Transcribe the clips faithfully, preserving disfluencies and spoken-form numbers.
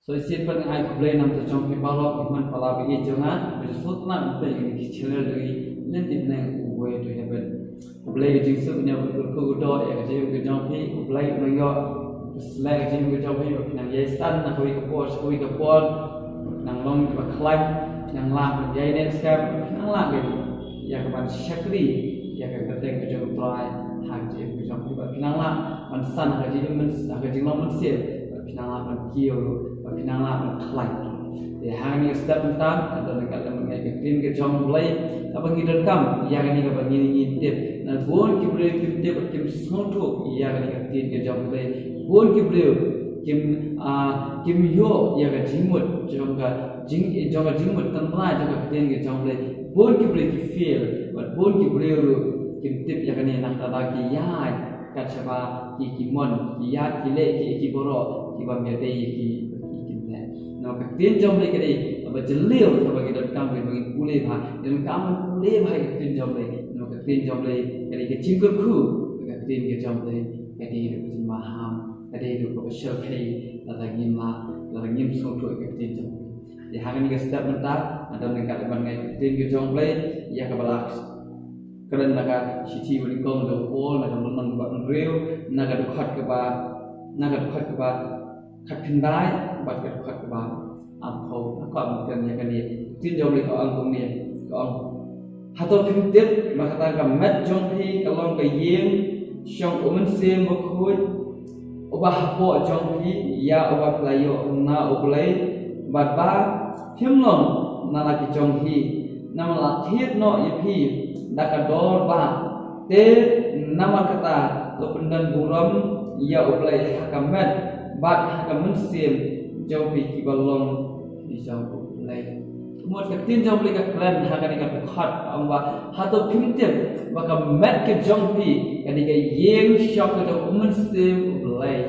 So, shisien pat nga ai khublei na bynta jong phi baroh ki hynmen ki para ba ïeit jong nga, ba ju sngewtynnat ban peit ïa kine ki channel jong ngi, Lynti Bneng, Way to Heaven. Khublei ka jingsuk, ngi ïa kyrkhu kyrdoh ïa ka jingim ka jong phi, U Blei un nang ïoh pynsleh ka jingim ka jong phi, ba phin nang ïai san na kawei ka por sha kawei ka por, ba phin nang long kiba khlaiñ, phin nang lah ban ïai neh skhem, ba phin nang lah ban ïa ka ban shakri ïa ka kyrteng ka jong U Trai ha ka jingim ka jong phi, ba phin nang lah ban san ha ka jingim myn-, ha ka jinglong mynsiem, ba phin nang lah ban kiew, ba phin nang lah ban khlaiñ. Te ha kane ka step mynta, ka don ka lem ngai ka ktien ka jong U Blei, kaba ngi donkam ïa kane kaba ngi, ngi tip. Na bun ki briew kim tip bad kim sngewthuh ïa kane ka ktien ka jong U Blei. Bun ki briew kim, ah, kim ïoh ïa ka jingmut jong ka jing, jong ka jingmut tynrai jong ka ktien ka jong U Blei. Bun ki briew ki fail, bad bun ki briew ruh kim tip ïa kane na ka daw ki ïaid kat shaba ki, ki mon, ki ïaid ki leh ki, ki baroh kiba ym ïadei ïa ki, ki, kim leh. Namar ka ktien jong U Blei ka dei kaba jylliew, kaba ngi donkam ba ngin pule bha, ngi donkam ban pule bha ïa ka ktien jong U Blei. Namar ka ktien jong U Blei ka dei ka jingkyrkhu, ka ktien ka jong U Blei ka dei ruh ka jingmaham, ka dei ruh kaba shyrkhei lada ngim lah, lada ngim sngewthuh ïa ka ktien jong U Blei. Te ha kane ka step mynta, nga don ryngkat ban ngai ka ktien ka jong U Blei ïa kaba la kren na ka shithi ba nyngkong jong u Paul, na ka lynnong kaba hynriew, na ka dkhot kaba, na ka dkhot kaba khatkhyndai bad ka dkhot kaba arphew. Nga kwah ban kren ïa kane. Ktien jong U Blei ka ong kumne, ka ong: Hato phim tip ba kata ka met jong phi ka long ka ïing shong U Mynsiem Bakhuid, uba hapoh jong phi, ïa uba phi la ïoh na U Blei, bad ba phim long na la ki jong phi, namar la thied noh ïa phi da ka dor bah? Te namar kata, to pyndon burom ïa U Blei ha ka met bad ha ka mynsiem jong phi kiba long ki jong U Blei. Ka mut ka ktien jong U Blei ka kren ha kane ka dkhot, ka ong ba, hato phim tip ba ka met ka jong phi ka dei ka ïing shong ka jong U Mynsiem U Blei,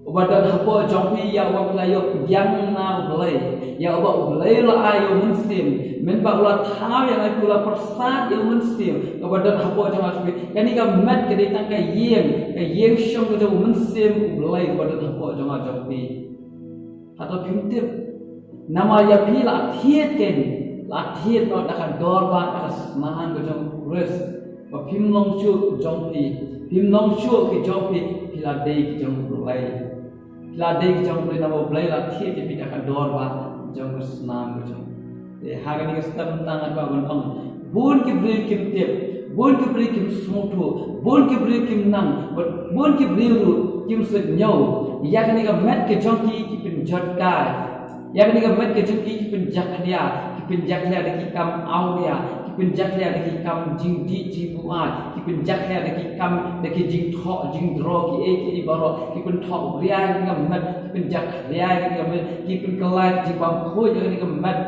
uba don hapoh jong phi, ïa uba phi la ïoh pdiang na U Blei, ïa uba U Blei u la ai ïa U Mynsiem, mynba u la thaw ïa nga, u la pyrsad ïa U Mynsiem kaba don hapoh jong nga jong phi. Kane ka met ka dei tang ka ïing, ka ïing shong ka jong U Mynsiem U Blei uba don hapoh jong nga jong phi. Hato phim tip? Namar ïa phi la thied, ken, la thied noh da ka dor bah, da ka snam ka jong U Khrist, ba phim long shuh jong phi, phim long shuh ki jong phi, phi la dei ki jong U Blei. Phi la dei ki jong U Blei, namar U Blei la thied ïa phi da ka dor bah jong ka snam ka jong. Te ha kane ka step mynta nga kwah ban ong, bun ki briew kim tip, bun ki briew kim sngewthuh, bun ki briew kim nang, bad bun ki briew ruh kim sngewthuh ïa kane ka met ka jong ki, ki pynjot kai. Ïa kane ka met ka jong ki, ki pynjakhlia, ki pynjakhlia da ki kam awria, ki pynjakhlia da ki kam jingdih jingbuaid, ki pynjakhlia da ki kam, da ki jingthoh jingdro, ki ei ki ei baroh, ki pynthoh bria ïa kane ka met, ki pynjakhlia ïa kane ka met, ki pynkylla ki jingbam khuid ïa kane ka met.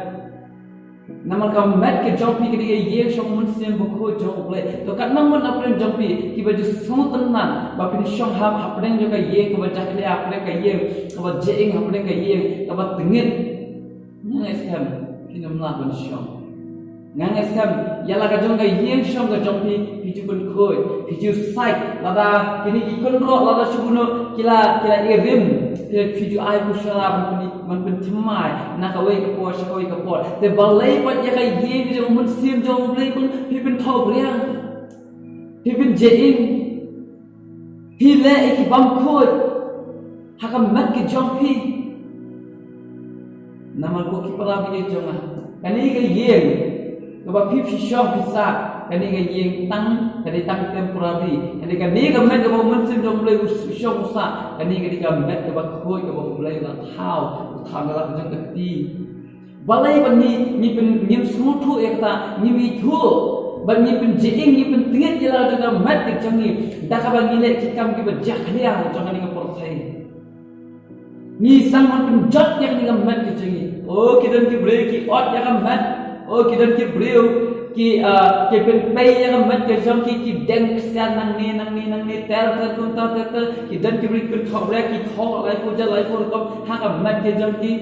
Namar ka met ka jong phi ka dei ka ïing shong Mynsiem Bakhuid jong U Blei. To katno ngut na pdeng jong phi kiba ju sngewtynnat ba phin shong hap hapdeng jong ka ïing kaba jakhlia, hapdeng ka ïing kaba jaing, hapdeng ka ïing kaba tngit. Nga ngeit skhem phin ym lah ban shong. Nga ngeit skhem ïa la ka jong ka ïing shong ka jong phi, phi ju pynkhuid, phi ju sait, lada kine ki kynroh lada shu buh noh ki la, ki la irim, phi, phi ju ai pynshoi ban pyn, ban pynthymmai na kawei ka por sha kawei ka por. Te balei pat ïa ka ïing jong U Mynsiem jong U Blei phi, phi pynthoh bria, phi pynjaing, phi leh ïa ki bam khuid ha ka met ka jong phi. Namar ko ki para bangeit jong nga, kane ka ïing kaba phi, phi shong phi sah, kane ka ïing tang, kane tang temporary. Kane, kane ka met kaba U Mynsiem jong U Blei u shong u sah, kane ka dei ka met kaba khuid kaba U Blei u la thaw, u thaw na la ka jong ka kti. Balei ba ngi, ngi pyn, ngim sngewthuh ïa kata, ngim ithuh, ba ngi pynjaing, ngi pyntngit ïa la ka jong ka met ka jong ngi da kaba ngi leh ki kam kiba jakhlia jong kane ka pyrthei. Ngi sdang ban pynjot ïa kane ka met ka jong ngi. O, ki don ki briew ki ot ïa ka met. O, ki don ki briew ki, ah, ki pynpei ïa ka met ka jong ki, ki deng ksiar nangne nangne nangne, ter ter kumta ter ter. Ki don ki briew ki pynthoh bria, ki thoh laiphew jait laiphew rukom ha ka met ka jong ki.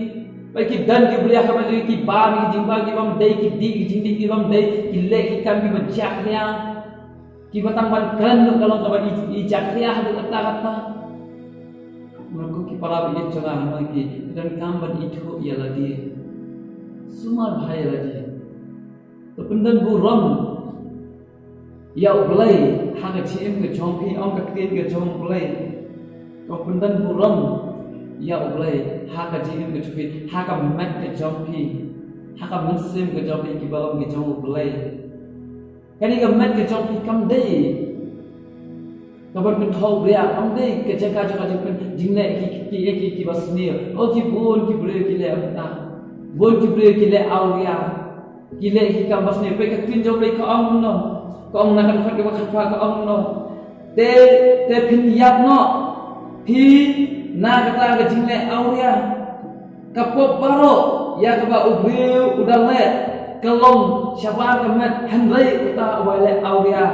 Bad ki don ki briew ha ka met ka jong ki, ki bam ïa ki jingbam ki bym dei, ki dih ïa ki jingdih ki bym dei, ki leh ki kam kiba jakhlia. Kiba tang ban kren ruh ka long kaba i, i jakhlia haduh katta katta. Namar ko Ki para bangeit jong nga, hynrei phi, phi donkam ban ithuh ïa lade. Sumar bha ïa lade. To pyndon burom ïa U Blei ha ka jingim ka jong phi, ong ka ktien ka jong U Blei. To pyndon burom ïa U Blei ha ka jingim ka jong phi, ha ka met ka jong phi, ha ka mynsiem ka jong phi, kiba long ki jong U Blei. Kane ka met ka jong phi kam dei kaban pynthohbria, kam dei ka jaka jong ka jingpyn, jingleh ki, ki, ki, ki, kiba sniew. O, ki bun ki briew ki leh mynta. Bun ki briew ki leh awria. Ki leh ki kam ba sniew. Peit ka ktien jong U Blei ka ong kumno. Ka ong na ka dkhot kaba khatphra ka ong kumno. Te, te phin ïap noh phi na kata ka jingleh awria. Ka pop baroh ïa kaba u briew u da leh ka long shabar ka met, hynrei uta uba leh awria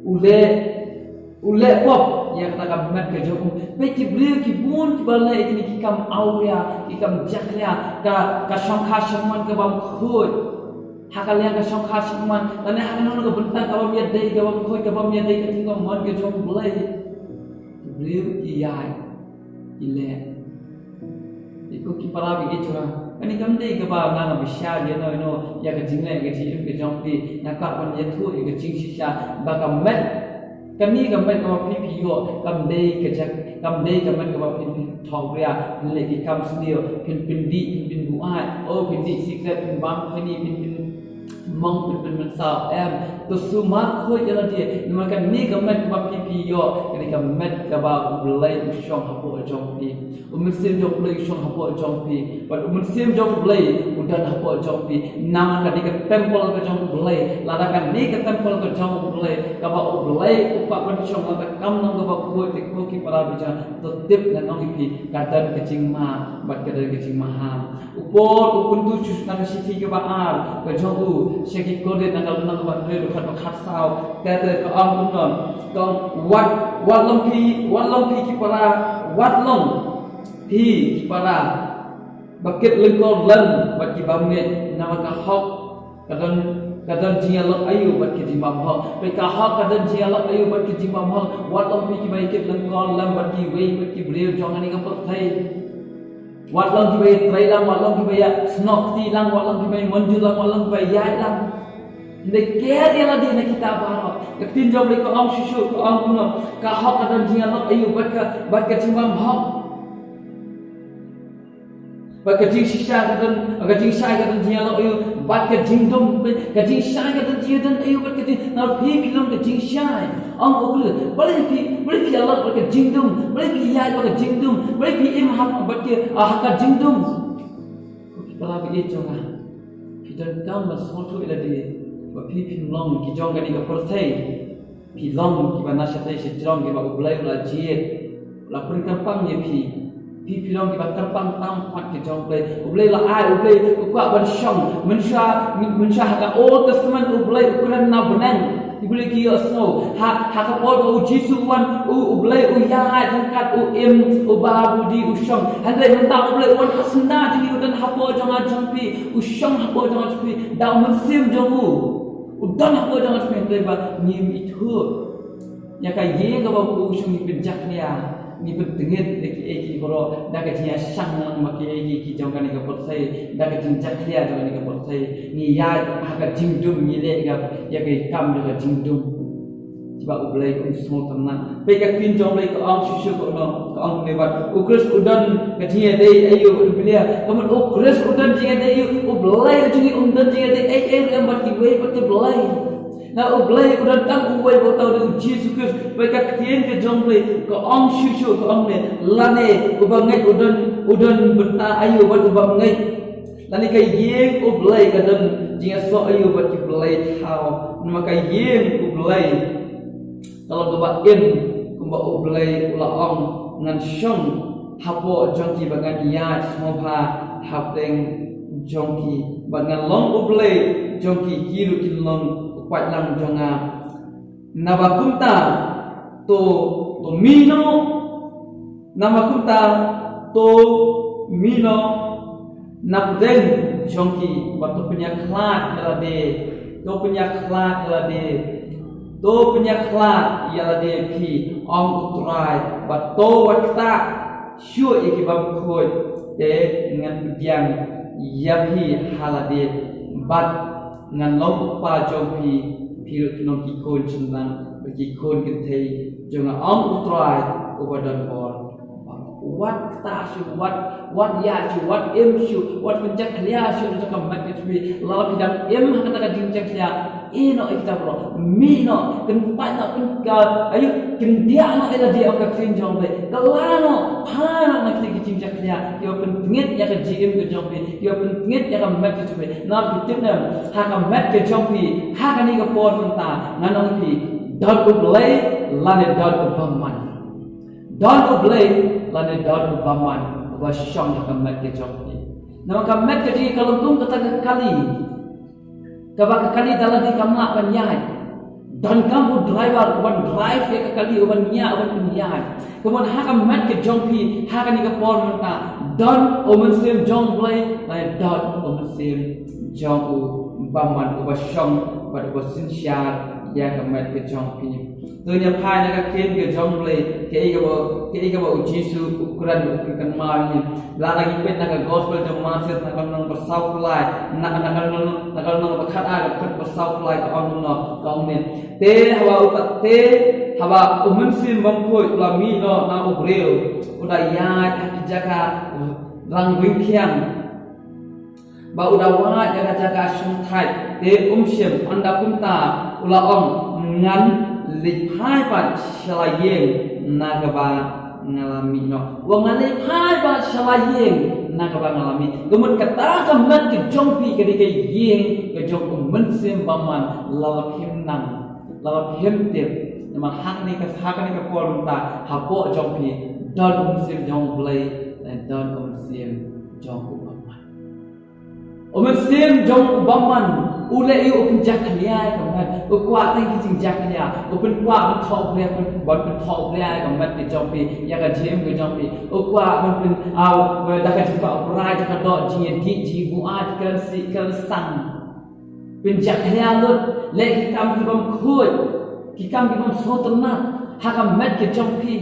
u leh, u leh pop ïa kata ka met ka jong u. Peit ki briew ki bun kiba leh ïa kine ki kam awria, ki kam jakhlia, ka, ka shongkha shongman kabym khuid. Ha ka liang ka shongkha shongman, lane ha kano kano ka bynta kabym ïadei, kabym khuid, kabym ïadei ka kingdom mon ka jong U Blei. Ki briew ki ïaid, ki leh. Ïa ko ki para bangeit jong nga, kane kam dei kaba nga nga bishar ïa no ïa no ïa ka jingleh, ïa ka jingim ka jong phi. Nga kwah ban ïathuh ïa ka jingshisha ba ka met, kane ka met kaba phi phi ïoh, kam dei ka jak, kam dei ka met kaba phin phin thohbria, phin leh ki kam sniew, phin pyndih, phin pynbuaid, o, phin dih sikret, phin bam khyndiat, phin pyn mong pynpynmynsaw, em. To sumar khuid ïa lade, namar kane ka met kaba phi phi ïoh, kane ka met kaba U Blei u shong hapoh jong phi. U Mynsiem jong U Blei u shong hapoh jong phi. Bad U Mynsiem jong U Blei u don hapoh jong phi. Namar kane ka templ ka jong U Blei. Lada kane ka templ ka jong U Blei, kaba U Blei u kwah ban shong, lada kam long kaba khuid, te ko ki para bangeit jong nga, to tip na nong ïa phi, ka don ka jingma bad ka don ka jingmaham. U Paul u kyntu shuh na ka shithi kaba ar ka jong u sha ki Korinth, na ka lynnong kaba hynriew, dkhot ba khatsaw, te te ka ong kumno. Ka ong, wat, wat long phi, wat long phi ki para, wat long phi ki para ba kit lyngkor lem bad kiba miet, namar ka hok ka don, ka don jingïalok aïu bad ka jingbymhok. Peit, ka hok ka don jingïalok aïu bad ka jingbymhok. Wat long phi kiba ïa kit lyngkor lem bad kiwei pat ki briew jong kane ka pyrthei. Wat long kiba ïa trei lang, wat long kiba ïa snoh kti lang, wat long kiba ïa mynjur lang, wat long kiba ïa ïaid lang. Hynrei ker ïa lade na kita baroh. Ka ktien jong U Blei ka ong shuh shuh, ka ong kumno. Ka hok ka don jingïalok aïu bad ka, bad ka jingbymhok. Bad ka jingshisha ka don, ka jingshai ka don jingïalok aïu bad ka jingdum. Ka jingshai ka don jingdum aïu bad ka jing, na phi phi long ka jingshai. Ong u Khrist, balei phi, balei phi ïalok bad ka jingdum, balei phi ïaid bad ka jingdum, balei phi im ha bad ka, ah, ha ka jingdum. Ko ki para bangeit jong nga, phi donkam ban sngewthuh ïa lade ba phi phim long ki jong kane ka pyrthei. Phi long kiba na shatei shajrong, kiba U Blei u la jied, u la pynkyrpang ïa phi. Phi, phi long kiba kyrpang tam khmat ki jong U Blei. U Blei la ai, U Blei u kwah ban shong. Mynshuwa, mynshuwa ha ka Old Testament U Blei u kren na bneng. U Blei ki ïohsngew. Ha, ha ka por ba U Jisu u wan, U, U Blei u ïaid ryngkat, u im, u bad u dih, u shong. Hynrei mynta U Blei u wan ha syndah jong ngi, u don hapoh jong nga jong phi, u shong hapoh jong nga jong phi. Da U Mynsiem jong u. U don hapoh jong nga jong phi, hynrei ba ngim ithuh. Ïa ka ïing kaba u shong ngi pynjakhlia, ngi pyntngit ïa kiei kiei baroh da ka jingïashang lang bad kiei kiei ki jong kane ka pyrthei, da ka jingjakhlia jong kane ka pyrthei. Ngi ïaid ha ka jingdum, ngi leh ïa ka, ïa ka kam jong ka jingdum. Kiba U Blei um sngewtynnat. Peit ka ktien jong U Blei ka ong shuh shuh kumno, ka ong kumne bad U Khrist u don ka jingïadei aïu bad U Blei. Ka mut U Khrist u don jingïadei aïu, U Blei jong ngi um don jingïadei ei ei ruh em bad kiwei pat ki blei. Na U Blei u don tang uwei uba uta u dei U Jisu Khrist. Bad ka ktien ka jong U Blei ka ong shuh shuh, ka ong ne, lane u bangeit u don, u don bynta aïu bad u bangeit? Lane ka ïing U Blei ka don jingïasoh aïu bad ki blei thaw? Namar ka ïing U Blei ka long kaba im, kumba U Blei u la ong, ngan shong hapoh jong ki bad ngan ïaid sngewbha hapdeng jong ki, bad ngan long U Blei jong ki, ki ruh kin long u paidlang jong nga. Naba kumta to, to mih noh, naba kumta to mih noh napdeng jong ki, bad to pynïakhlad ïa lade, to pynïakhlad ïa lade, to pynïakhlad ïa lade phi, ong U Trai, bad to wat ktah shuh ïa ki bymkhuid, te ngan pdiang ïa phi ha lade, bad ngan long u kpa jong phi, phi ruh kin long ki khun shynrang, bad ki khun kynthei jong nga, ong u Trai uba don bor. Wat ktah shuh, wat, wat ïaid shuh, wat im shuh, wat pynjakhlia shuh na ka met ka jong phi. Lada phi dang im ha kata ka jingjakhlia, ïehnoh ïa kita baroh, mih noh, kyntait noh, kyn-, ka, aïu, kyndiah noh ïa lade ha ka ktien jong U Blei. Kylla noh, phai noh na kita ki jingjakhlia kiba pyntngit ïa ka jingim ka jong phi, kiba pyntngit ïa ka met ka jong phi. Namar phi tip ne, ha ka met ka jong phi ha kane ka por mynta, ngan ong ïa phi, don U Blei lane don u bymman. Don U Blei lane don u bymman uba shong ha ka met ka jong phi. Namar ka met ka jong phi ka long kum kata ka kali, kaba ka kali da lade kam lah ban ïaid. Donkam u driver uban drive ïa ka kali, uban ñiah, uban pynïaid. Kumta ha ka met ka jong phi ha kane ka por mynta, don U Mynsiem jong U Blei lane don U Mynsiem jong u bymman uba shong bad uba synshar ïa ka met ka jong phi. To ngin ïa phai na ka ktien ka jong U Blei, kaei kaba, kaei kaba U Jisu u kren, u kren, kynmaw ïa ngi. Lada ngi peit na ka gospel jong u Mathaios, na ka lynnong ba sawphew lai, na, na ka lynnong, na ka lynnong ba khatar, ka kren ba sawphew lai, ka ong kumno, ka ong ne: Te haba u ta, te haba U Mynsiem Bakhuid u la mih noh na u briew, u da ïaid ha ki jaka rangring khiang, ba u da wad ïa ka jaka shongthait, te um shym, ynda kumta u la ong: Ngan leit phai pat sha la ïing na kaba nga la mih noh. Wa, ngan leit phai pat sha la ïing na kaba nga la mih. Ka mut kata ka met ka jong phi ka dei ka ïing ka jong U Mynsiem Bakhuid, lada phim nang, lada phim tip. Namar ha kane ka, ha kane ka por mynta, hapoh jong phi don U Mynsiem jong U Blei, don U Mynsiem jong u bymman. U Mynsiem jong u bymman u leh aïu? U pynjakhlia ïa ka met. U kwah tang ki jingjakhlia. U pynkwah ban thoh bria, pyn-, ban pynthoh bria ïa ka met ka jong phi, ïa ka jingim ka jong phi. U kwah ban pyn-, ah, da ka jingkwah bria, da ka doh, jingïadih, jingïabuaid, kren sih, kren sang. Pynjakhlia lut, leh ki kam ki bymkhuid, ki kam ki bym sngewtynnat ha ka met ka jong phi.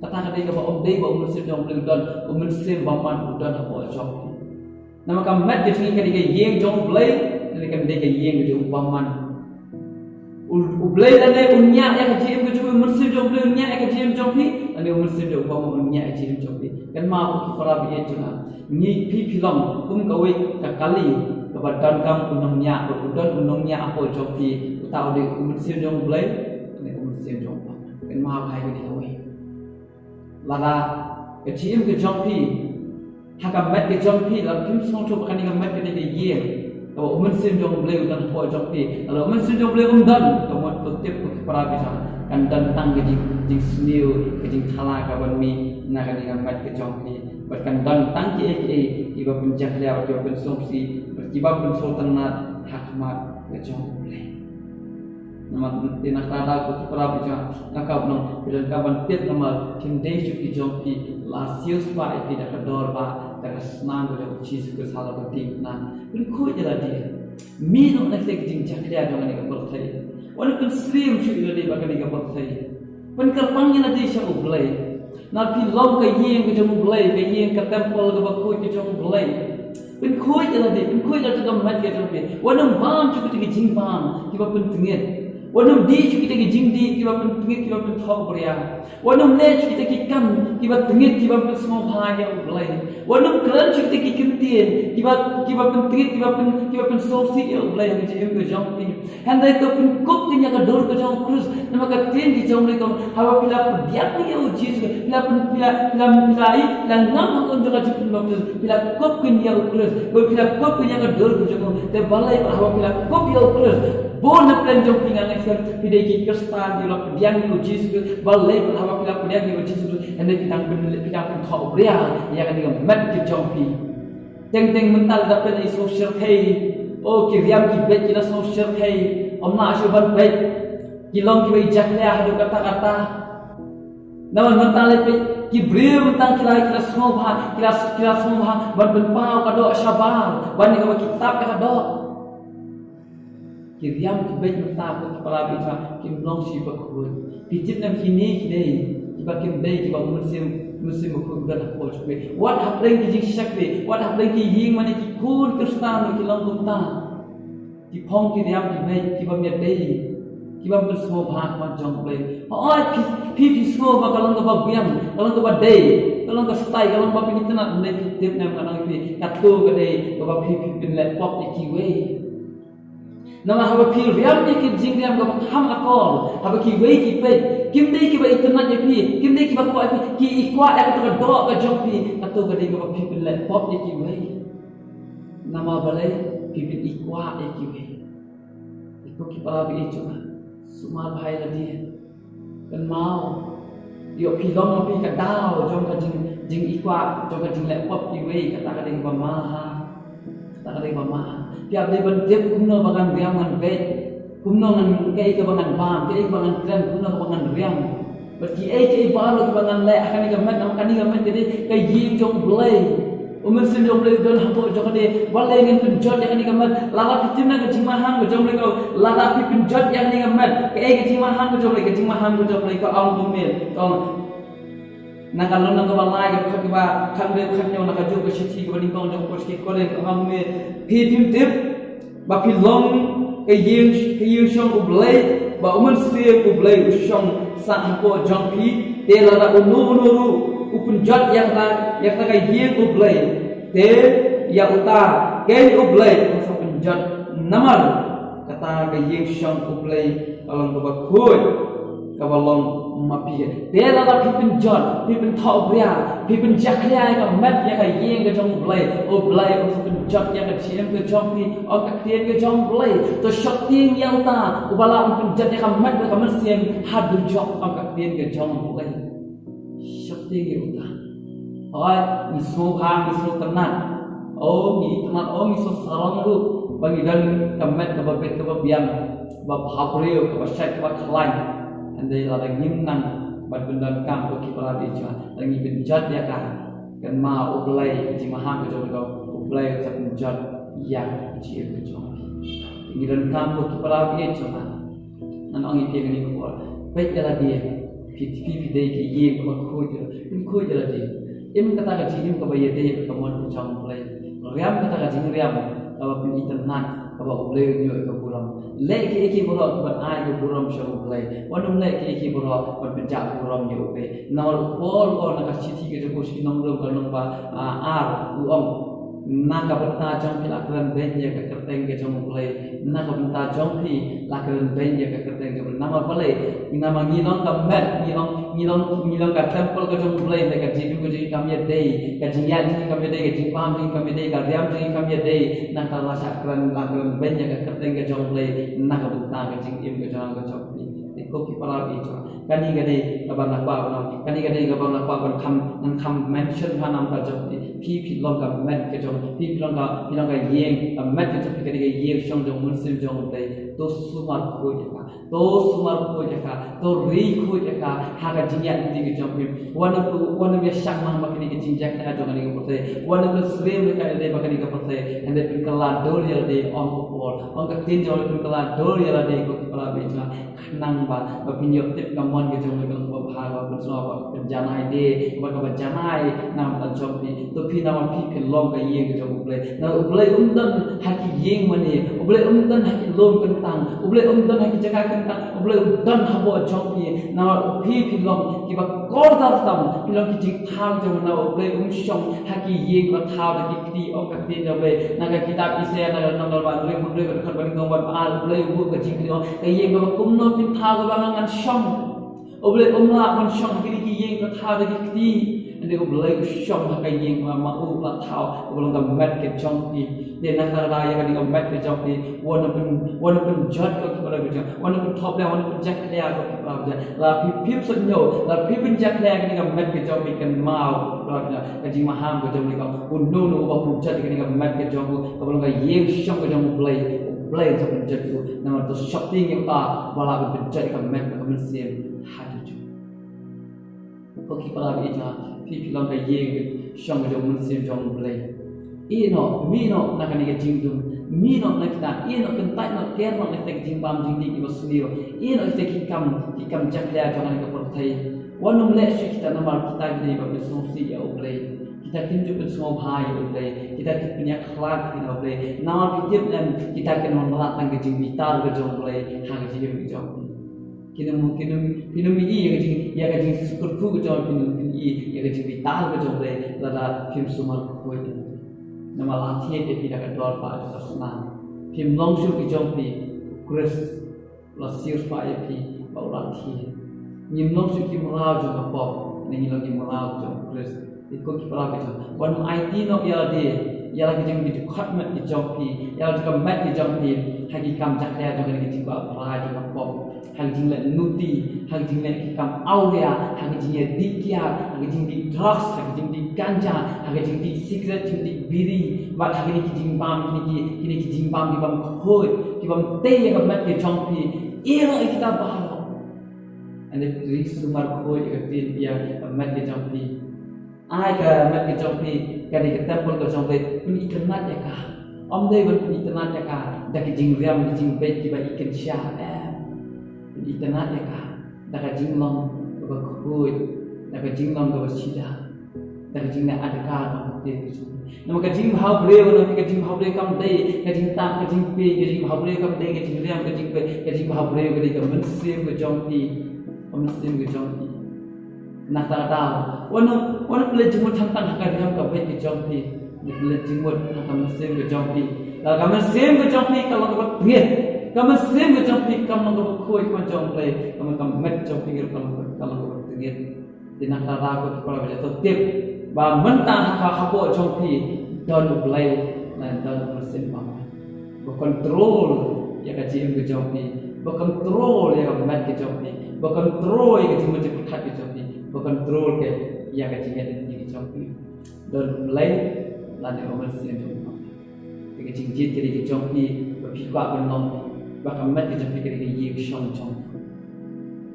Kata ka dei kaba ym dei ba U Mynsiem jong U Blei u don, U Mynsiem Bakhuid u don hapoh jong phi. Namar ka met ka jong ngi ka dei ka ïing jong U Blei, lane ka dei ka ïing jong u bymman. U, U Blei lane un ñiah ïa ka jingim ka jong phi, U Mynsiem jong U Blei un ñiah ïa ka jingim jong phi, lane U Mynsiem jong u bymman un ñiah ïa ka jingim jong phi. Kynmaw ko ki para baieit jong nga. Ngi, phi, phi long kum kawei ka kali kaba donkam u nongñiah, u don u nongñiah hapoh jong phi, uta u dei U Mynsiem jong U Blei, lane U Mynsiem jong u bymman. Kynmaw ha kane kawei. Lada ka jingim ka jong phi, ha ka met ka jong phi, lada phim sngewthuh ba kane ka met ka dei ka ïing kaba U Mynsiem jong U Blei u don hapoh jong phi, lada U Mynsiem jong U Blei um don, ka mut to tip ko ki para bangeit, kan don tang ka jing, jingsniew, ka jingthala kaban mih na kane ka met ka jong phi. Bad kan don tang kiei kiei kiba pynjakhlia, kiba pynsngewsih, bad kiba pynsngewtynnat ha khmat ka jong U Blei. Namar te na kata ka daw ko ki para bangeit, nga kwah ban ong, phi donkam ban tip namar kim dei shuh ki jong phi, la siewspah ïa phi da ka dor ba da ka snam ka jong U Jisu Khrist ha la ka diengphna. Pynkhuid ïa lade. Mih noh na kita ki jingjakhlia jong kane ka pyrthei. Wat nym pynsyriem shuh ïa lade bad kane ka pyrthei. Pynkyrpang ïa lade sha U Blei. Namar phi long ka ïing ka jong U Blei, ka ïing, ka temple kaba khuid ka jong U Blei. Pynkhuid ïa lade, pynkhuid ïa lade ka met ka jong phi. Wat nym bam shuh kita ki jingbam kiba pyntngit. Wat nym dih shuh kita ki jingdih kiba pyntngit, kiba pynthohbria. Wat nym leh shuh kita ki kam kiba tngit, kiba pynsngewbha ïa U Blei. Wat nym kren shuh kita ki ktien kiba, kiba pyntngit, kiba pyn, kiba pynsngewsih ïa U Blei ha ka jingim ka jong phi. Hynrei to pynkup keiñ ïa ka dur ka jong U Khrist. Namar ka ktien ka jong U Blei ka ong, haba phi la pdiang ïa U Jisu, phi la pyn, phi la, phi la, phi la, phi la ngam ha ka um jong ka jingpynbaptis, phi la kup keiñ ïa U Khrist. Bad phi la kup keiñ ïa ka dur ka jong U. Te balei pat haba phi la kup ïa U Khrist, bun na pdeng jong phi nga ngeit skhem phi dei ki Khristan kiba la pdiang ïa U Jisu Khrist. Balei pat haba phi la pdiang ïa U Jisu Khrist, hynrei phi dang pyn, phi dang pynthohbria ïa kane ka met ka jong phi. Teng teng mynta lada peit na i sngewshyrkhei. O, ki riam ki beit ki la sngewshyrkhei. Ym lah shuh ban peit. Ki long kiba ïajakhlia haduh katta katta. Namar mynta lada peit ki briew mynta ki la, ki la sngewbha, ki la, ki la sngewbha ban pynpaw ka doh shabar, ban ïa kaba ki tap ïa ka doh. Ki riam ki beit mynta ko ki para bangeit, kim long shuh ba khuid. Phi tip ne em kine ki dei kiba kim dei kiba U Mynsiem Mynsiem Bakhuid u don hapoh jong phi. Wat hapdeng ki jingshakri, wat hapdeng ki ïing mane ki khun Khristan ki long kumta. Ki phong ki riam ki beit, ki bym ïadei, ki bym pynsngewbha ha khmat jong U Blei. Hooid, phi, phi, phi sngew ba ka long kaba biang, ka long kaba dei, ka long ka style, ka long ba phi itynnad, hynrei phi tip ne em, ngan ong ïa phi, kato ka dei kaba phi, phi pynleh pop ïa kiwei. Namar haba phi riam ïa ki jingriam kaba kham akor, haba kiwei ki peit, kim dei kiba itynnad ïa phi, kim dei kiba kwah ïa phi, ki i kwah ïa kato ka doh ka jong phi, kato ka dei kaba phi pynleh pop ïa kiwei. Namar balei? Phi pyn-i kwah ïa kiwei. Ko ki para bangeit jong nga, sumar bha ïa lade. Kynmaw, ïoh phi long ma phi ka daw jong ka jing, jing-i kwah, jong ka jingleh pop kiwei, kata ka dei kaba ma ha. Kata ka dei kaba ma ha. Phi hap dei ban tip kumno ba ngan riam ngan beit, kumno ngan, kaei kaba ngan bam, kaei kaba ngan kren, kumno ba ngan riam. Bad kiei kiei baroh kiba ngan leh ha kane ka met, namar kane ka met ka dei ka ïing jong U Blei. U Mynsiem jong U Blei u don hapoh jong kane. Balei ngin pynjot ïa kane ka met? Lada phi tim na ka jingmaham ka jong U Blei, ko, lada phi pynjot ïa kane ka met, kaei ka jingmaham ka jong U Blei, ka jingmaham ka jong U Blei, ka ong kumne, ka ong na ka lynnong kaba lai, ka dkhot kaba khathynriew, khathynñiew, na kajuh ka shithi kaba nyngkong jong u Apostol Korinth, ka ong kumne, phi phim tip ba phi long ka ïing, ka ïing shong U Blei, ba U Mynsiem U Blei u shong sah hapoh jong phi? Te lada uno uno ruh u pynjot ïa kata, ïa kata ka ïing U Blei, te ïa uta keiñ U Blei un sa pynjot. Namar kata ka ïing shong U Blei ka long kaba khuid, kaba long ma phi. Te lada phi pynjot, phi pynthohbria, phi pynjakhlia ïa ka met ïa ka ïing ka jong U Blei, U Blei un sa pynjot ïa ka jingim ka jong phi, ong ka ktien ka jong U Blei. To sheptieng ïa uta uba lah ban pynjot ïa ka met bad ka mynsiem ha dujok, ong ka ktien ka jong U Blei. Sheptieng ïa uta. Hooid, ngi sngewbha, ngi sngewtynnad. O, ngi tynnad, o, ngi sngewsarong ruh ba ngi don ka met kaba beit kaba biang, kaba bhabriew, kaba shait, kaba khlaiñ. Hynrei lada ngim nang ban pyndonkam, ko ki para bangeit jong nga, lada ngi pynjot ïa ka, kynmaw, U Blei, ka jingmaham ka jong U Blei, U Blei un sa pynjot ïa ka jingim ka jong phi. Ngi donkam, ko ki para bangeit jong nga. Ngan ong ïa phi kane ka por. Peit ïa lade. Phi, phi, phi dei ki ïing kaba khuid ïa lade. Pynkhuid ïa lade. Im kata ka jingim kaba ïadei bad ka mon ka jong U Blei. Riam kata ka jingriam kaba pynitynnad, kaba U Blei un ïoh ïa ka burom. Leh kiei kiei baroh kiban ai ka burom sha U Blei. Wat nym leh kiei kiei baroh ban pynjah burom ïa U Blei. Namar u Paul u ong na ka shithi ka jong u sha ki nong Rom ka lynnong ba, ah, ar, u ong, na ka bynta jong phi la kren beiñ ïa ka kyrteng ka jong U Blei. Na ka bynta jong phi la kren beiñ ïa ka kyrteng jong U Blei. Namar balei? Namar ngi long ka met, ngi long, ngi long, ngi long ka temple ka jong U Blei, te ka jingim ka jong ngi kam ïadei, ka jingïaid jong ngi kam ïadei, ka jingbam jong ngi kam ïadei, ka riam jong ngi kam ïadei. Nangta la shah kren, la kren beiñ ïa ka kyrteng ka jong U Blei na ka bynta ka jingim ka jong, ka jong phi. Te ko ki para bangeit jong nga, kane ka dei kaba nga kwah ban ong, kane ka dei kaba nga kwah ban kham, ngan kham mention ha namar ka jong phi, phi, phi long ka met ka jong, phi, phi long ka, phi long ka ïing, ka met ka jong phi, kane ka ïing shong jong U Mynsiem jong U Blei. To sumar khuid ïa ka, to sumar khuid ïa ka, to ri khuid ïa ka ha ka jingïaid lynti ka jong phi. Wat nym, wat nym ïa shah mang bad kane ka jingjakhlia jong kane ka pyrthei. Wat nym ïa syriem ïa ka ïa lade bad kane ka pyrthei. Hynrei pynkylla dur ïa lade, ong u Paul. Ong ka ktien jong u, pynkylla dur ïa lade, ko ki para bangeit jong nga. Khnang ba, ba phin ïoh tip ka mon ka jong U Blei ka long kaba bha, kaba pynsngew, kaba pynjanai de, kaba, kaba janai na ka bynta jong phi. To phi namar phi phin long ka ïing ka jong U Blei. Namar U Blei um don ha ki ïing mane, U Blei um don ha ki lum kyntang, U Blei um don ha ki jaka kyntang, U Blei u don hapoh jong phi. Namar phi phi long kiba kordor tam, phi long ki jingthaw jong U Blei, namar U Blei um shong ha ki ïing ba thaw da ki kti, ong ka ktien jong U Blei. Na ka kitab Isaïah, na ka lynnong kaba hynriew, hynriew, ka dkhot ba nyngkong bad ba ar, U Blei u buh ka jingkylli, ong, ka ïing kaba kumno phin thaw kaba nga ngan shong. U Blei um lah ban shong ha kine ki ïing ba thaw da ki kti. Hynrei U Blei u shong ha ka ïing ba ma u la thaw, kaba long ka met ka jong phi. Te na ka daw ïa kane ka met ka jong phi, wat nym pyn, wat nym pynjot, ko ki para bangeit jong nga, wat nym pynthop ïa, wat nym pynjakhlia, ko ki para bangeit jong nga. Lada phi phim sngewthuh, lada phi pynjakhlia ïa kane ka met ka jong phi, kynmaw, ko ki para bangeit jong nga, ka jingmaham ka jong U Blei ka ong, uno uno uba pynjot ïa kane ka met ka jong u, kaba long ka ïing shong ka jong U Blei, U Blei un sa pynjot u. Namar to sheptieng ïa uta uba lah ban pynjot ïa ka met bad ka mynsiem ha dujok. Ko ki para bangeit jong nga, phi phi long ka ïing shong jong U Mynsiem jong U Blei. Ïehnoh, mih noh na kane ka jingdum, mih noh na kita, ïehnoh, kyntait noh, ker noh na kita ki jingbam jingdih kiba sniew, ïehnoh kita ki kam, ki kam jakhlia jong kane ka pyrthei. Wat nym leh shuh kita namar kita ki dei ba pynsngewsih ïa U Blei. Kita kim ju pynsngewbha ïa U Blei. Kita kim pynïakhlad ïa U Blei. Namar phi tip em kita kin wanrah tang ka jingbitar ka jong U Blei ha ka jingim ka jong phi. Kin ym, kin ym, kin ym ïohi ïa ka jing, ïa ka jingsngewkyrkhu ka jong phi, kin ym ïohi ïa ka jingbitar ka jong U Blei lada phim sumar khuid. Namar la thied ïa phi da ka dor ba ka snam. Phim long shuh ki jong phi, U Khrist u la siew spah ïa phi ba u la thied. Ngim long shuh ki mraw jong ka pop, ngi long ki mraw jong U Khrist. Te ko ki para bangeit, wat nym aiti noh ïa lade, ïa la ki jong ki dkhot met ki jong phi, ïa la ka met ki jong phi ha ki kam jakhlia jong ka, ki jingkwah brai jong ka pop, ha ki jingleh nuti, ha ki jingleh ki kam awria, ha ki jingïadih kiad, ha ki jingdih drugs, ha ki jingdih ganja, ha ki jingdih cigarette, jingdih biri, bad ha kine ki jingbam, kine ki, kine ki jingbam ki bam khuid, ki bam tei ïa ka met ki jong phi. Ïa la kita baroh. Hynrei phi sumar khuid ïa ka ktien, ïa ka met ki jong phi. Ai ka met ka jong phi ka dei ka templ ka jong U Blei, pynitynnad ïa ka. Ym dei ban pynitynnad ïa ka da ki jingriam ki jingbeit kiba i kynsha, em. Pynitynnad ïa ka da ka jinglong kaba khuid, da ka jinglong kaba sida, da ka jingleh adkar ba ka ktien ka jong U Blei. Namar ka jingbhabriew, namar ka jingbhabriew kam dei ka jingtap, ka jingpeit, ka jingbhabriew kam dei ka jingriam, ka jingbeit, ka jingbhabriew ka dei ka mynsiem ka jong phi, ka mynsiem ka jong phi. Na kata ka daw, wat nym, wat nym pynleit jingmut tang ha ka riam ka beit ka jong phi. Pynleit jingmut ha ka mynsiem ka jong phi. Lada ka mynsiem ka jong phi ka long kaba tngit, ka mynsiem ka jong phi ka long kaba khuid ka jong U Blei, ka met jong phi ka long, ka long kaba tngit. Te na kata ka daw ko ki para bangeit, to tip ba mynta ha ka hapoh jong phi don U Blei, na don U Mynsiem Bakhuid. Ba control ïa ka jingim ka jong phi, ba control ïa ka met ka jong phi, ba control ïa ka jingmut jingpyrkhat ka jong phi, ba control ka ïa ka jingngeit ka jong phi. Don U Blei lane U Mynsiem jong phi. Te ka jingjied ka dei ka jong phi, ba phi kwah ban long, ba ka met ka jong phi ka dei ka ïing shong jong phi.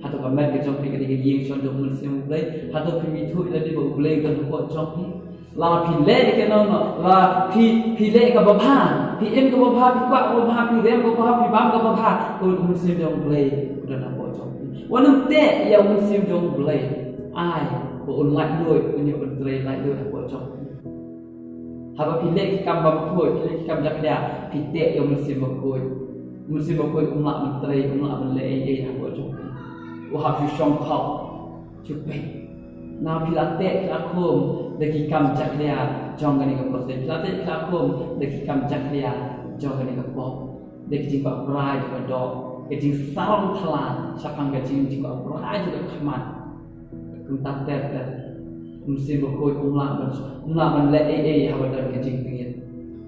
Hato ka met ka jong phi ka dei ka ïing shong jong U Mynsiem U Blei? Hato phim ithuh ïa lade ba U Blei u don hapoh jong phi? Lada phi leh ïa kano kano, lada phi, phi leh kaba bha, phi im kaba bha, phi kwah kaba bha, phi rem kaba bha, phi bam kaba bha, U Mynsiem jong U Blei u don hapoh jong phi. Wat nym teh ïa U Mynsiem jong U Blei. Ai ba un laitluid, un ïoh ban trei laitluid hapoh jong phi. Haba phi leh ki kam bymkhuid, phi leh ki kam jakhlia, phi teh ïa U Mynsiem Bakhuid. U Mynsiem Bakhuid um lah ban trei, um lah ban leh ei ei hapoh jong phi. U hap shu shongkha, shu peit. Namar phi la teh, phi la khum da ki kam jakhlia jong kane ka pyrthei, phi la teh, phi la khum da ki kam jakhlia jong kane ka pop. Da ka jingkwah brai jong ka doh, ka jingsarong thala shaphang ka jing, jingkwah brai jong ka khmat. Kumta ter ter, U Mynsiem Bakhuid um lah ban, um lah ban leh ei ei haba don ka jingtngit.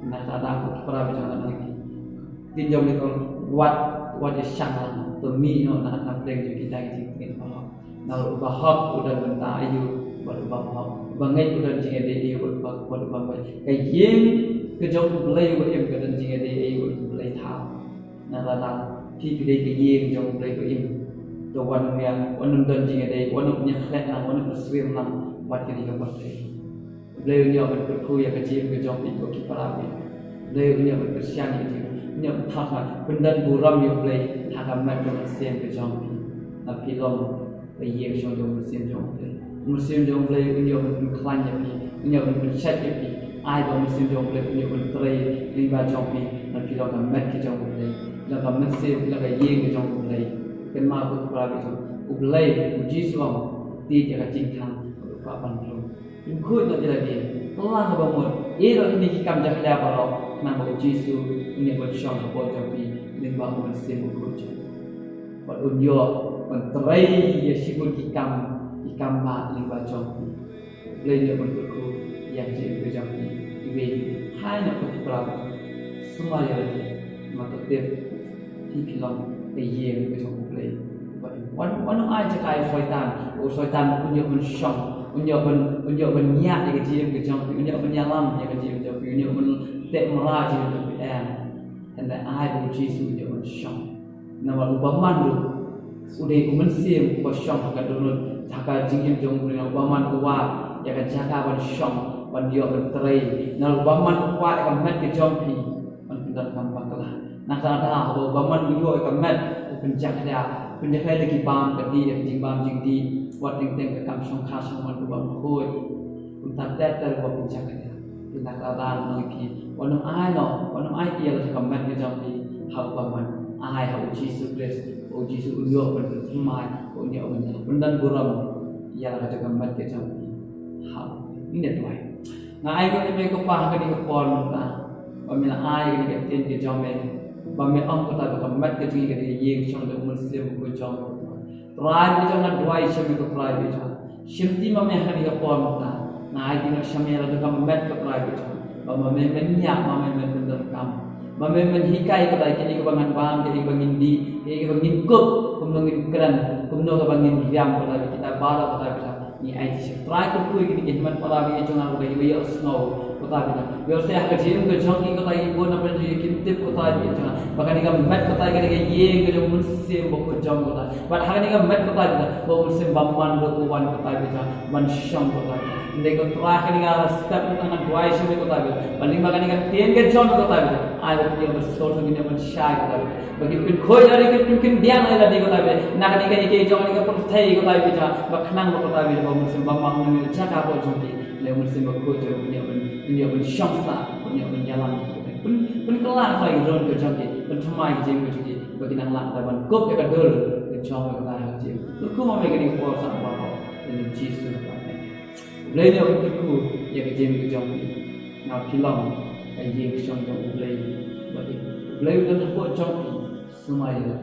Na kata ka daw ko ki para bangeit, jong ka ktien jong U Blei ka ong, wat, wat ïashang lang, to mih noh na, na pdeng jong kita ki jingtngit baroh. Namar uba hok u don bynta aïu bad uba hok, uba ngeit u don jingïadei aïu bad uba, bad uba ngeit. Ka ïing ka jong U Blei ba im ka don jingïadei aïu bad U Blei thaw. Na kata ka daw phi, phi dei ka ïing jong U Blei ba im. To wat nym ïa, wat nym don jingïadei, wat nym ïakhleh lang, wat nym ïasyriem lang bad kane ka pyrthei. U Blei un ïoh ban kyrkhu ïa ka jingim ka jong phi ko ki para bangeit. U Blei un ïoh ban kyrshan ïa ka jingim, un ïoh ban thap, ban pyndon burom ïa U Blei ha ka met ka mynsiem ka jong phi. Lada phi long ka ïing shong jong U Mynsiem jong U Blei, U Mynsiem jong U Blei un ïoh ban pynkhlaiñ ïa phi, un ïoh ban pynshait ïa phi. Ai ba U Mynsiem jong U Blei un ïoh ban trei lyngba jong phi. Lada phi long ka met ka jong U Blei, long ka mynsiem, long ka ïing ka jong U Blei. Kynmaw ko ki para bangeit, U Blei, U Jisu u ong, tied ïa ka jingkhang bad u kwah ban rung. Pynkhuid noh ïa lade, kylla kaba mut, ïeh noh kine ki kam jakhlia baroh, khnang ba U Jisu un ïoh ban shong hapoh jong phi lyngba U Mynsiem Bakhuid jong u. Bad un ïoh ban trei ïa shibun ki kam, ki kam bah lyngba jong phi. U Blei un ïoh ban kyrkhu ïa ka jingim ka jong phi. Iwei, hai noh ko ki para, sumar ïa lade, namar to tip phi, phi long ka ïing ka jong U Blei. Wat, wat nym ai jaka ïa u Soitan. U Soitan un ïoh ban shong, un ïoh ban, un ïoh ban ñiah ïa ka jingim ka jong phi, un ïoh ban ïalam ïa ka jingim jong phi, un ïoh ban teh mraw ïa ka jingim jong phi, em. Hynrei ai ba U Jisu un ïoh ban shong. Namar u bymman ruh u dei U Mynsiem uba shong ha ka dohnud, ha ka jingim jong u briew. U bymman u wad ïa ka jaka ban shong, ban ïoh ban trei. Namar u bymman u kwah ïa ka met ka jong phi ban pyndonkam bakla. Na kata ka daw haba u bymman u ïoh ïa ka met, u pynjakhlia, Pynjakhlia da ki bam ka dih, da ki jingbam jingdih, wat teng teng ka kam shongkha shongman kaba ym khuid. Kumta ter ter wat pynjakhlia. Pynjakhlia da ngi ki, wat nym ai noh, wat nym ai ki ïa la ka met ka jong ki ha uba man ai ha u Jisu Khrist, u Jisu un ïoh ban pynthymmai, un ïoh ban ïa la pyndon burom ïa la ka met ka jong ki. Ha u, ngi duwai. Nga ai nguh ïa me ko Pa ha kane ka por mynta ba me la ai kane ka ktien ka jong me, ba me ong kata ba ka met ka jong ngi ka dei ka ïing shong jong u Mynsiem Bakhuid jong me. Trai ba jong nga duwai sha me ko Trai ba jong. Shim ti ma me ha kane ka por mynta. Nga ai ti ma sha me la ka met ko Trai ba jong. Ba ma me men ñiah, ma me men pyndonkam. Ma me men hikai ko Trai, kine kiba ngan bam, kine kiba ngin dih, kine kiba ngin kup, kumno ngin kren, kumno kaba ngin riam ko Trai, kita baroh ko Trai ba jong. Ngi aiti sha Trai kyrkhu ïa kine ki hynmen para bangeit jong nga kiba ïohsngew, ko Trai ba jong. Ïoh seh ha ka jingim ka jong ki ko Trai, ki bun na pyrthei kim tip ko Trai ba jong. Ba kane ka met ko Trai, kane ka ïing ka jong u Mynsiem Bakhuid jong ko Trai. Bad ha kane ka met ko Trai ba jong, ba u Mynsiem Bamon ruh u wan ko Trai ba jong, ban shong ko Trai. Ynda ko Trai kane ka step ko Trai, ngan duwai sha me ko Trai ba jong. Ba lyngba kane ka ktien ka jong ko Trai ba jong, ai ba ïoh ban sngewthuh, ïoh ban shai ko Trai ba jong. Ba kin pynkhuid ïa lade, kin pynkyndit ïa lade ko Trai ba jong. Na kane ka ïing ka jong, kane ka pyrthei ko Trai ba jong. Ba khnang ba ko Trai ba jong, ba u Mynsiem Bamon un ïoh jaka hapoh jong ki. Lei u Mynsiem Bakhuid jong un ïoh ban, un ïoh ban shong sah, un ïoh ban ïalam. Pyn, pynkylla ko Trai ka dur ka jong ki, pynthymmai ka jingim ka jong ki. Ba kin nang lah ban kup ïa ka dur ka jong ka Trai ka jingim. Kyrkhu ma me kane ka por sah baroh. Ïa u Jisu Khrist. U Blei un kyrkhu ïa ka jingim ka jong ki. Nga phi long ka ïing ka shong jong u Blei. Ba u Blei un don hapoh jong ki. Sumar ïa